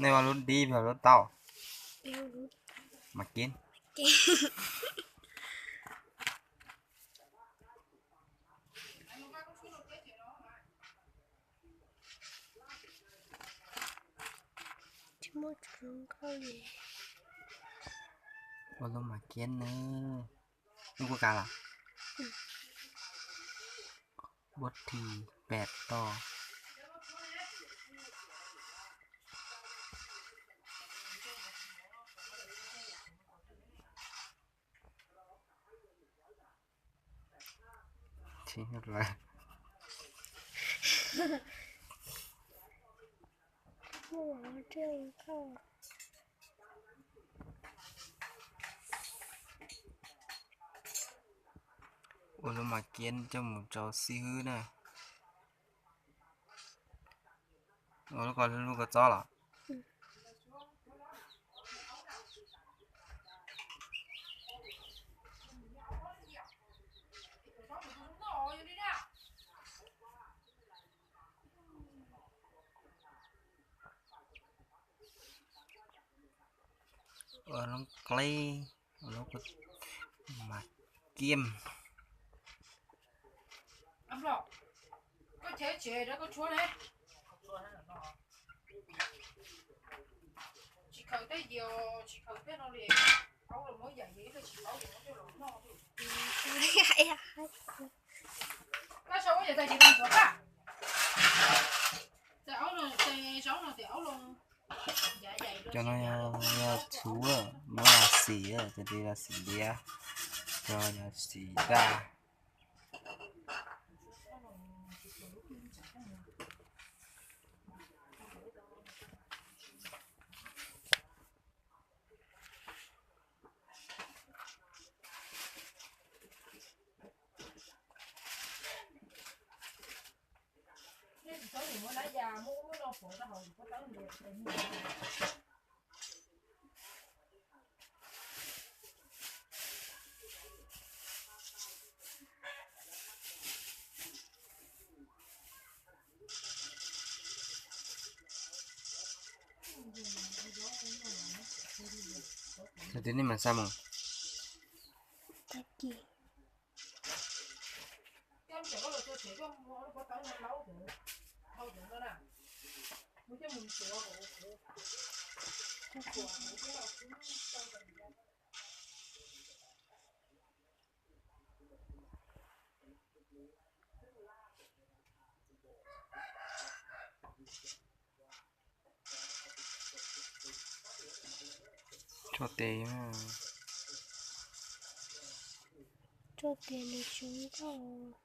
Nej ua lub dib los lub taub? Mas kiv. Ua lub mas kiv na. Nws kuj kav lawm. Bot thi pem toj. Ua lub mas kiv coj mus rau xib hwb na. Ua lub ko, lub ko txob los? Ua lub qleb, ua lub mas kiv. Cov no yog txhuv, muab los xim, cov no yog xim liab, cov no yog xim daj. Tag kis. Tso tes, tso tes nws tsis nkauj.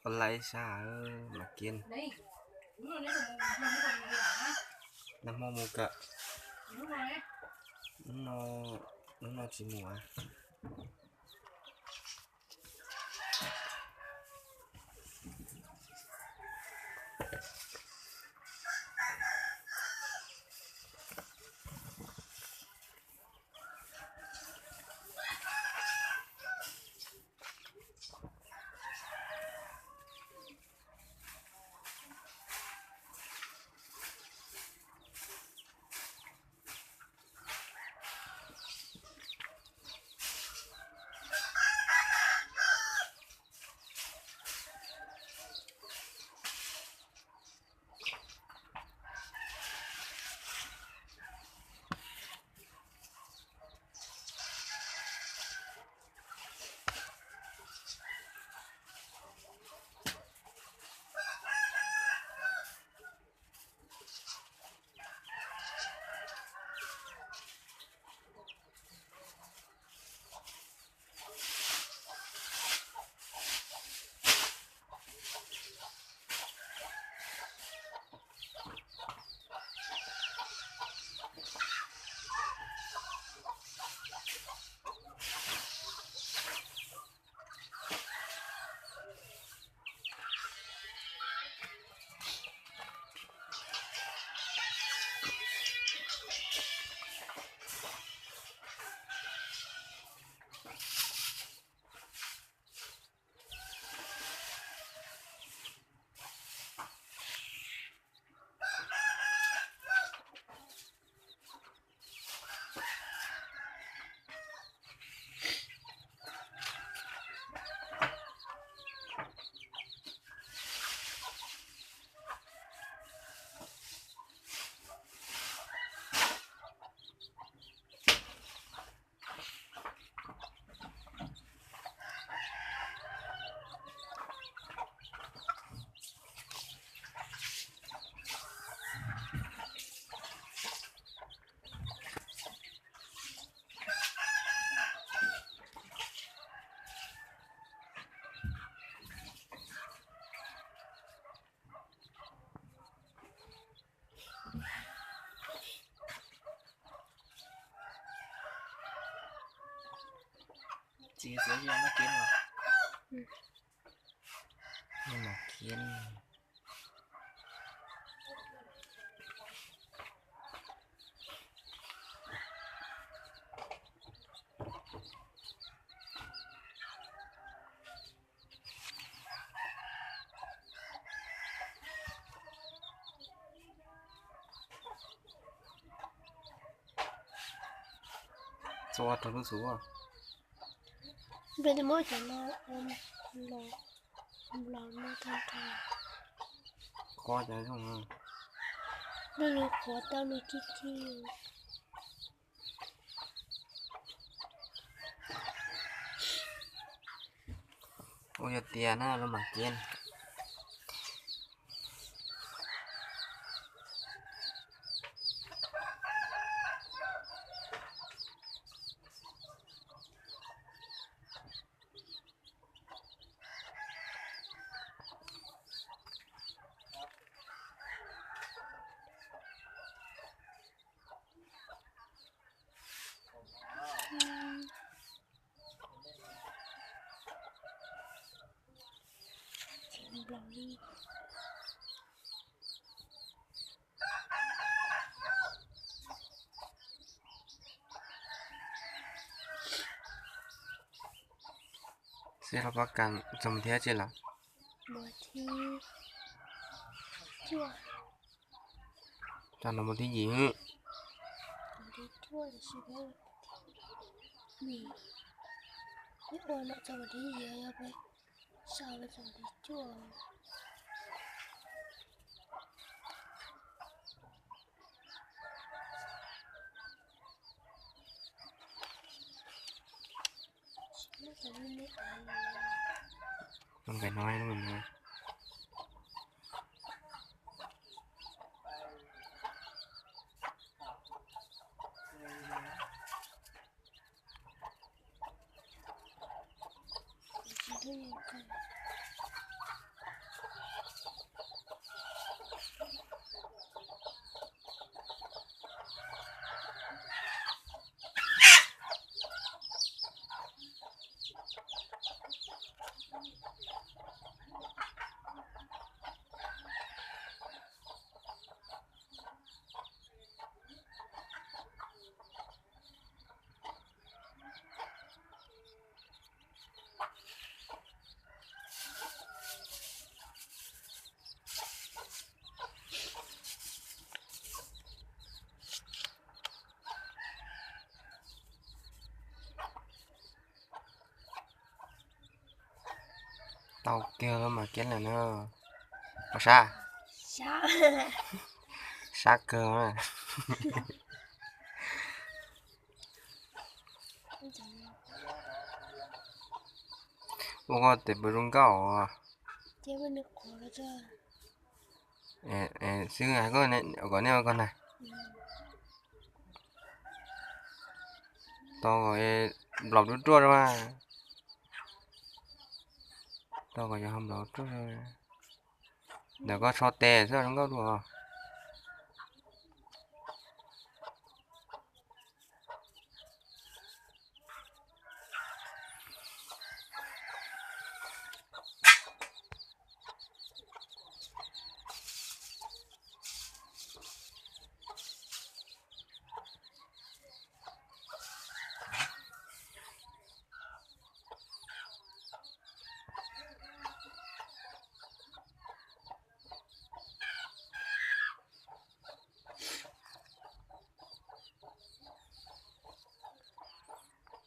Online sab mas kiag. Nag hmo mus kawm. Hnub no, hnub no tsis mus. Txiv, txiv, txiv, txiv, txiv. Kiab. Txua rau lub xub. Peb muab cov no ua los, los no tag tag. Qhuav cov zoo na. Lub lub qhuav tau lub cig cig. Ua yog tias na lub mas kiab. Xib hlob Pab Kas txog mus thib tsi lawm? Mus thib cuaj. Tag no mus thib yim. Mus thib cuaj, tab sis peb, peb ua no txog mus thib yim, yog peb sau peb txog mus thib cuaj. Lub nqe no, lub nqe no. Tau kiag lub mas kiab lawm na. Sab, sab kawg. Ua koj tes puas zoo nkauj os. Xib hwb, kom nej ua koj na. Tau kom nplaum ruaj ruaj. Tau kom yog nplaum ruaj. Ntawm koj tsho tes xwb zoo nkauj dua.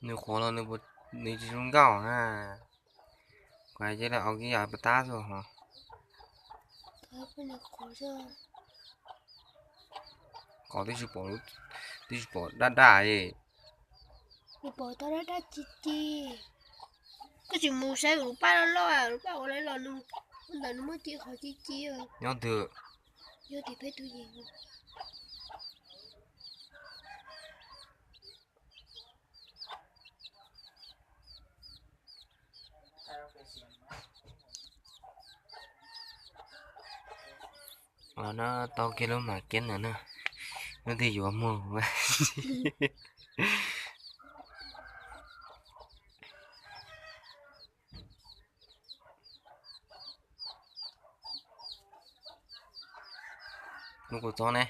Nws qhuav los nws tsis zoo nkauj na. Kuv hais cia li ua kib yam pab tab xwb hos. Qhov twb tsis pom, twb tsis pom daj daj li. Nws pom tau daj daj ci ci. Koj tsis mus saib lub paj loj loj, lub paj ua li los nws, ntawm nws muaj ci qhov ci ci. Nyob twg? Nyob tim peb tus yeem. Los no tau kiag lub mas kiab no na, lub twg yuav muag. Lub kua txob ne?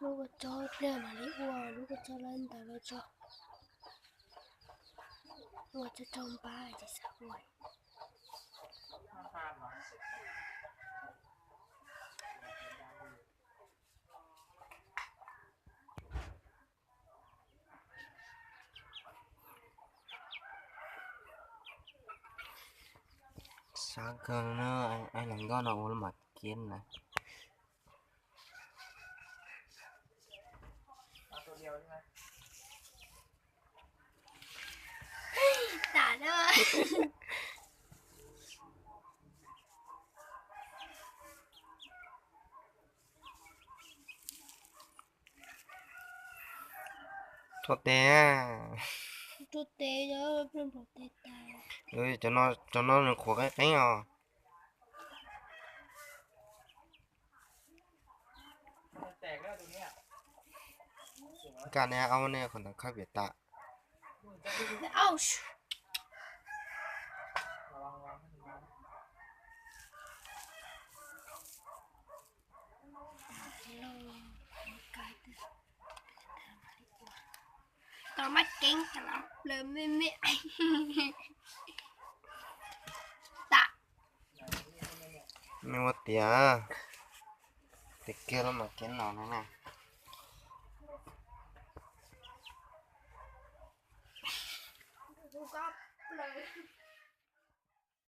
Lub kua txob pliag mam li ua, lub kua txob lawm ntawd los tso. Ua txog txog npab ces xav ua. Sab kawg na, ai hluas nkauj no ua lub mam kiab na. Tam na. Thuav tes. Thuav tes, cov no nws qhuav qeeb qeeb os. Nkag ne, aub ne, qhov ntawd khawb piam tas. Tau maj keeb tas los plaws me me. Tam. Mej ua tias tes kiag lub mam keeb no na.